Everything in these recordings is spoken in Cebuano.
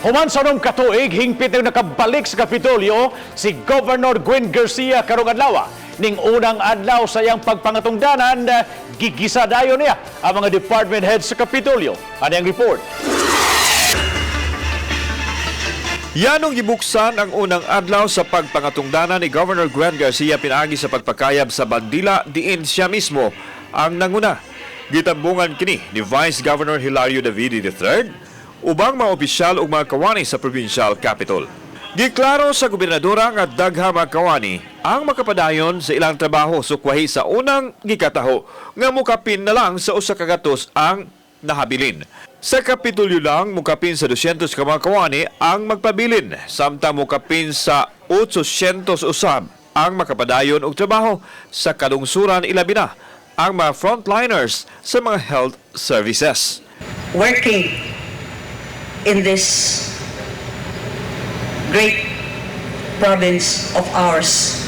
Human sa 6 ka tuig, hingpit na nakabalik sa Kapitolyo si Governor Gwen Garcia karong adlaw. Ning unang adlaw sa iyang pagpangatungdanan, gigisa dayon niya ang mga department heads sa Kapitolyo. Ano ang report? Yanong gibuksan ang unang adlaw sa pagpangatungdanan ni Governor Gwen Garcia pinaagi sa pagpakayab sa bandila diin siya mismo ang nanguna. Gitambungan kini ni Vice Governor Hilario Davide III ubang mga opisyal ug mga kawani sa provincial capital. Giklaro sa gobernadora nga daghang mga kawani ang makapadayon sa ilang trabaho sukwahi sa unang gikataho nga mukapin na lang sa 100 ang nahabilin. Sa Kapitolyo lang, mukapin sa 200 ka mga kawani ang magpabilin, samtang mukapin sa 800 usab ang makapadayon og trabaho sa kalungsuran, ilabi na ang mga frontliners sa mga health services. Working in this great province of ours,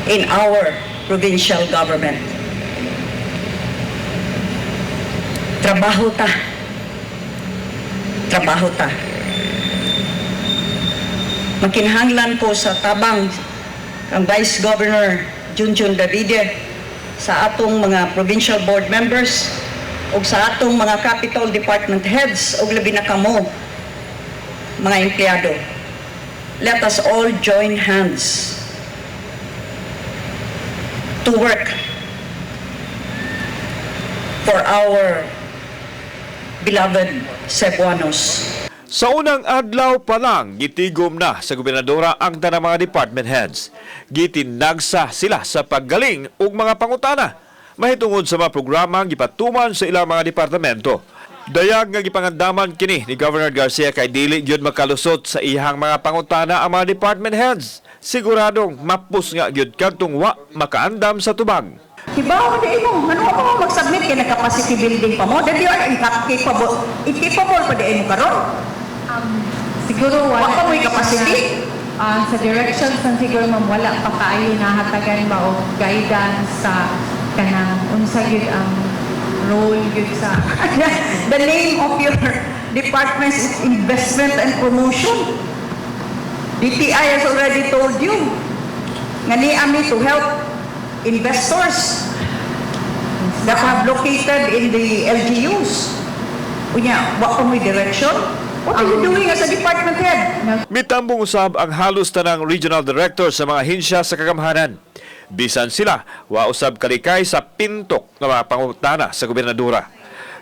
in our provincial government. Trabaho ta. Trabaho ta. Makinahanglan ko sa tabang ang Vice Governor Junjun Davide, sa atong mga provincial board members ug sa atong mga capital department heads, ug labi na kamo mga empleyado. Let us all join hands to work for our beloved Cebuanos. Sa unang adlaw pa lang, gitigom na sa gobernadora ang tanang mga department heads. Gitinagsa sila sa paggaling ug mga pangutana mahitungod sa mga programa gipatuman sa ilang mga departamento. Dayag nga gipangandaman kini ni Governor Garcia kay dili gyud makalusot sa iyang mga pangutana ang mga department heads. Siguradong mapus nga gyud kadtong wa makaandam sa tubag. Hibaw di mo, ano ka mo mag-submit kay capacity building pa mo? Then you are incapable, incapable pa di mo karon. Siguro wala. Wa pa mo'y capacity? Sa directions ng siguro, ma'am, wala pa kaayo nahatagan ba o guidance sa kanang unsa gyud ang role gyud sa The name of your department is Investment and Promotion. DTI has already told you nga ni ami to help investors that have located in the LGUs. Unya, wa pa mo'y direction? What are you doing as a department head? Mitambong usab ang halos tanang regional director sa mga ahensya sa kagamhanan. Bisan sila, wa usab kalikay sa pintok nga mga pangutana sa gobernadora.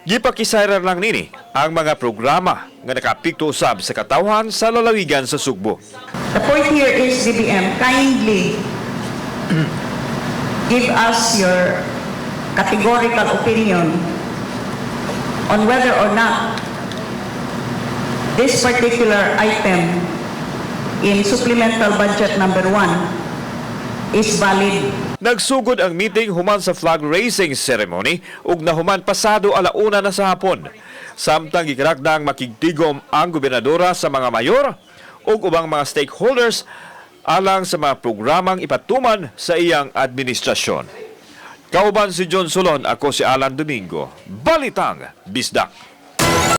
Gipakisayran lang nini ang mga programa nga nakaapekto usab sa katawhan sa lalawigan sa Sugbo. The point here is, DBM, kindly give us your categorical opinion on whether or not this particular item in supplemental budget number 1 is valid. Nagsugod ang meeting human sa flag raising ceremony ug nahuman pasado 1:00 na sa hapon. Samtang gikarakdang makigtigom ang gobernadora sa mga mayor ug ubang mga stakeholders alang sa mga programang ipatuman sa iyang administrasyon. Kauban si John Solon, ako si Alan Domingo. Balitang Bisdak.